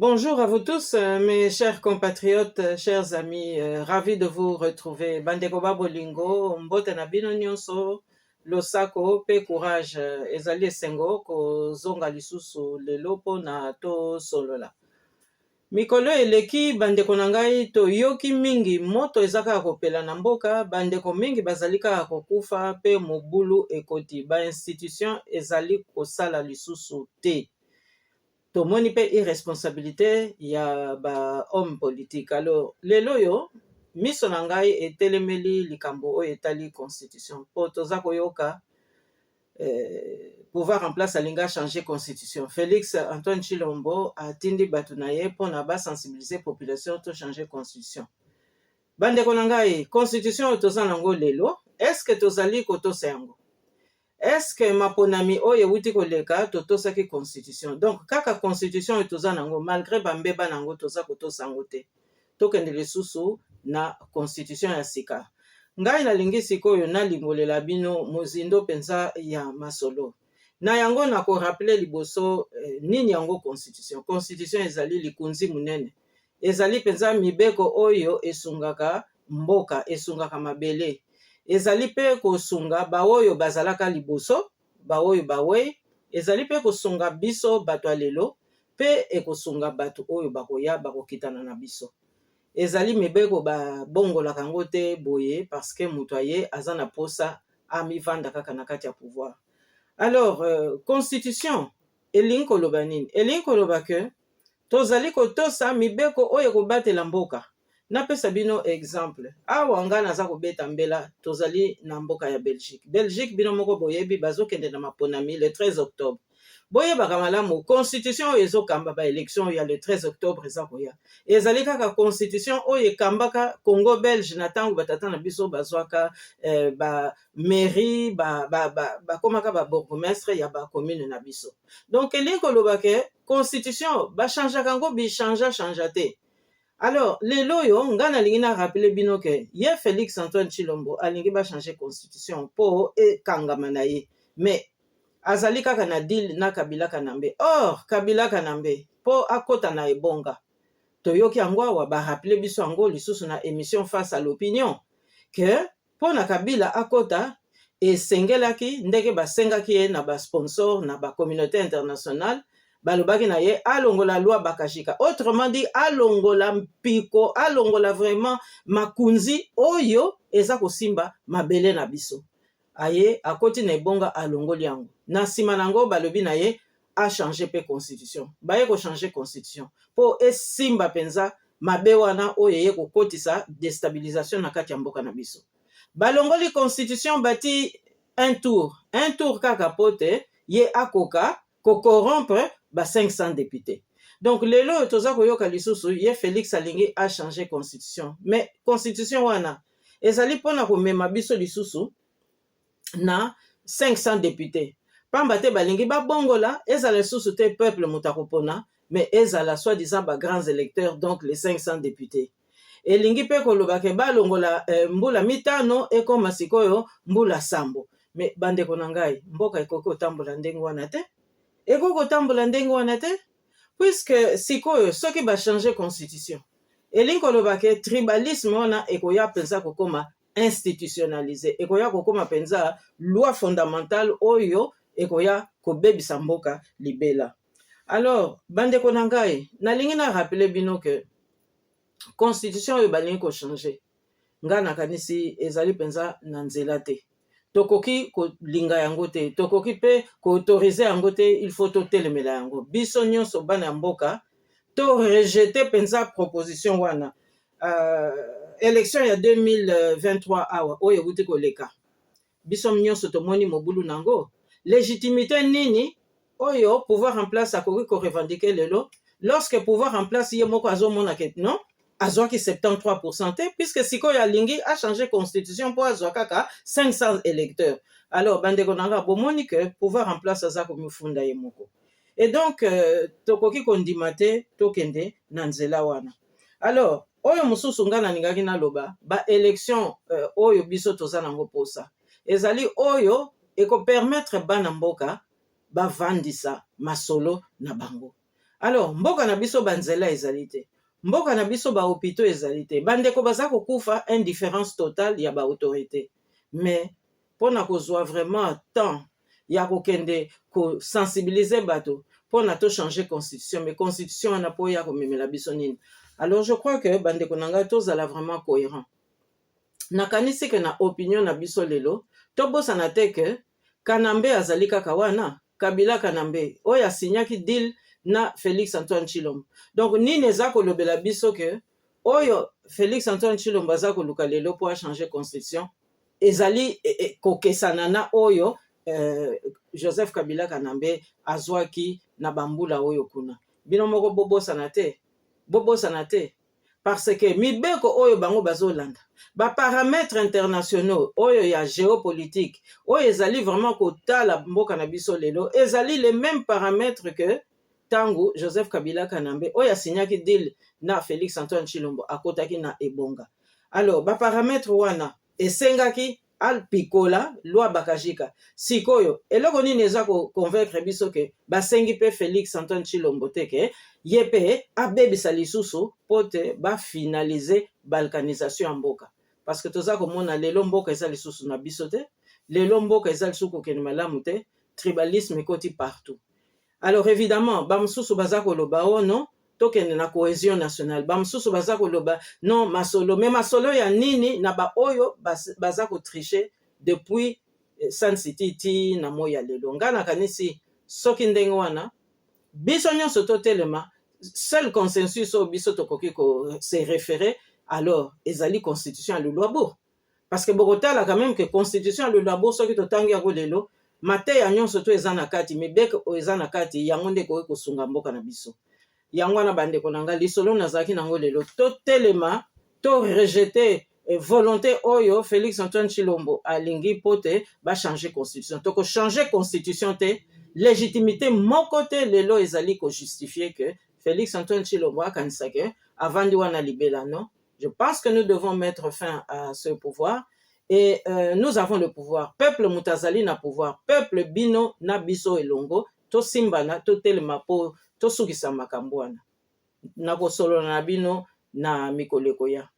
Bonjour à vous tous, mes chers compatriotes, chers amis, ravi de vous retrouver. Bandeko ba bolingo, mbote na bino nyonso, losako pe courage. Ezali esengo kozonga lisusu lelo mpona tosolola. Mikolo eleki, bandeko na ngai, toyoki mingi moto eza kaka kopela na mboka, bandeko mingi bazali kaka kokufa pe mobulu ekoti. Ba institution ezali kosala lisusu te. Tomoni pe irresponsabilite ya ba hommes politiques. Alors lelo oyo miso na ngai etelemeli likambo oyo etali constitution po toza koyoka pouvoir en place alingi achanger constitution. Felix Antoine Tshilombo atindi bato na ye mpona basensibiliser population to changer constitution. Bandeko na ngai, constitution oyo toza nango lelo, est-ce que tozali kotosa yango? Est-ce que maponami oyo ewuti koleka totosaki constitution? Donc kaka constitution oyo toza nango, malgré bambeba nango, toza kotosa yango te. Tokende lisusu na constitution ya sika? Ngai nalingi sikoyo nalimbolela bino mozindo mpenza ya masolo na yango. Nakorappeler liboso nini yango constitution. Constitution ezali likunzi monene, ezali mpenza mibeko oyo esungaka mboka, esungaka mabele, ezali mpe kosunga baoyo bazalaka liboso, baoyo bawei, ezali mpe kosunga biso bato ya lelo, mpe ekosunga bato oyo bakoya bakokitana na biso. Ezali mibeko babongolaka yango te boye parce que moto aye aza na posa amivanda kaka na kati ya pouvoir. Alors constitution elingi koloba nini? Elingi koloba ke tozali kotosa mibeko oyo ekobatela mboka. Napesa bino exemple awa. Ngai naza kobeta mbela, tozali na mboka ya Belgique. Belgique, bino moko boyebi, bazokende na maponami le 13 octobre. Boyebaka malamu, constitution oyo ezokamba baélection oyo ya le 13 octobre eza koya ezali kaka constitution oyo ekambaka Congo belge na ntango batata na biso bazwaka bamairie, bakomaka babourgmestre ya bacommune na biso. Donc elingi koloba ke constitution bachangeaka yango bichangea changea te. Alors lelo oyo ngai nalingi na rappeler bino ke ye Félix Antoine Tshilombo alingi bachange constitution mpo ekangama na ye, mais azali kaka na deal na Kabila Kanambe. Or Kabila Kanambe, mpo akɔta na ebonga, toyoki yango awa, barappeler biso yango lisusu na émission Face à l'opinion, ke mpo na Kabila akɔta, esengelaki ndenge basengaki ye na basponsor, na bacommunauté internationale, balobaki na ye alongola loi Bakajika, autrement dit alongola mpiko, alongola vraiment makunzi oyo eza kosimba mabele na biso. Aye akoti na ebonga, alongoli yango. Na nsima na yango balobi na ye achange mpe constitution. Baye kochange constitution mpo esimba mpenza mabe wana oyo eye kokotisa déstabilisation na kati ya mboka na biso. Balongoli constitution, bati un tour, un tour kaka mpo te ye akoka kocorrompre ba 500 députés. Donc lelo oyo toza koyoka lisusu ye Félix alingi achange constitution, mais constitution wana ezali mpona komema biso lisusu na 500 députés, pamba te balingi babongola, ezala lisusu te peuple moto akopona, mais ezala soi-disant bagrands électeurs, donc les 500 députés. Elingi mpe koloba ke balongola mbula 5, ekóma sikoyo mbula 7. Mais bandeko na ngai, mboka ekoki kotambola ndenge wana te, ekoki kotambola ndenge wana te, puisque sikoyo soki bachange constitution, elingi koloba ke tribalisme wana ekoya mpenza kokóma institutionnalisé, ekoya kokóma mpenza loi fondamentale oyo ekoya kobebisa mboka libela. Alors bandeko na ngai, nalingi na rappeler bino ke constitution oyo balingi kochange, ngai nakanisi ezali mpenza na nzela te. Tokoki kolinga yango te, tokoki mpe koautoriser yango te. Il faut totelemela yango biso nyonso bana ya mboka, torejeter mpenza proposition wana. Élection ya 2023 awa oyo ewuti koleka, biso nyonso tomoni mobulu nango. Légitimité nini oyo pouvoir en place akoki korevendiquer lelo, lorsque pouvoir en place ye moko azomona ke non, azwaki 73 te, puisque sikoyo alingi achange constitution mpo azwa kaka 500 électeurs? Alors bandeko na nga, bomoni ke pouvoir en place aza komifunda ye moko, et donc tokoki kondima te tokende na nzela wana. Alors oyo mosusu ngai nalingaki naloba, baélection oyo biso toza nango mposa ezali oyo ekopermettre bana mboka bavandisa masolo na bango. Alors mboka na biso banzela ezali te, mboka na biso bahôpitaux ezali te, bandeko baza kokufa, indifférence totale ya baautorité. Mais mpona kozwa vraiment temps ya kokende kosensibiliser bato mpona tochange constitution, mais constitution wana mpo ya komemela biso nini? Alors je crois que, bandeko na ngai, tozala vraiment cohérent. Nakanisi ke na opinion na biso lelo, tobosana te ke Kanambe azali kaka wana, Kabila Kanambe oyo asinyaki deal na Félix Antoine Tshilombo. Donc nini eza kolobela biso ke oyo Félix Antoine Tshilombo aza koluka lelo mpo achange constitution ezali kokesana na oyo Joseph Kabila Kanambe azwaki na bambula oyo kuna? Bino moko bobosana te, bobosana te, parce que mibeko oyo bango bazolanda, baparamètres internationaux oyo ya géopolitique oyo ezali vraiment kotala mboka na biso lelo, ezali les mêmes paramètres que ntango Joseph Kabila Kanambe oyo asinyaki deal na Félix Antoine Tshilombo akotaki na ebonga. Alors baparamètres wana esengaki apikola loi Bakajika. Sikoyo eloko nini eza koconvaincre biso ke basengi mpe Félix Antoine Tshilombo te ke ye mpe abebisa lisusu mpo te bafinalize balkanisation ya mboka? Parce que toza komona lelo mboka eza lisusu na biso te, lelo mboka eza lisusu kokende malamu te, tribalisme ekoti partout. Alors évidemment, bamosusu baza koloba: "O oh non, tokende na cohésion nationale." Bamosusu baza koloba: "Non, masolo." Mais masolo ya nini na baoyo baza kotriche depuis Sun City ti na moi ya lelo? Ngai nakanisi soki ndenge wana biso nyonso totelema, seul consensus oyo biso tokoki se référer alors ezali constitution ya Luluabourg, parce que bokotala quand même que constitution ya Luluabourg, soki totangi yango lelo, mateya nyonso to eza na kati, mibeko oyo eza na kati, yango nde ekoki kosunga mboka na biso. Yango wana, bandeko na ngai, lisolo nazalaki nango lelo: totelema, torejeter volonté oyo Félix Antoine Tshilombo alingi mpo te bachange constitution. Tokochange constitution te. Légitimité moko te lelo ezali kojustifie ke Félix Antoine Tshilombo akanisa ke avandi wana libela. Non, je pense que nous devons mettre fin à ce pouvoir et nous avons le pouvoir. Peuple moto azali na pouvoir. Peuple, bino na biso elongo, tosimbana, totelema mpo tosukisa makambo wana. Nakosolola na bino na mikolo ekoya.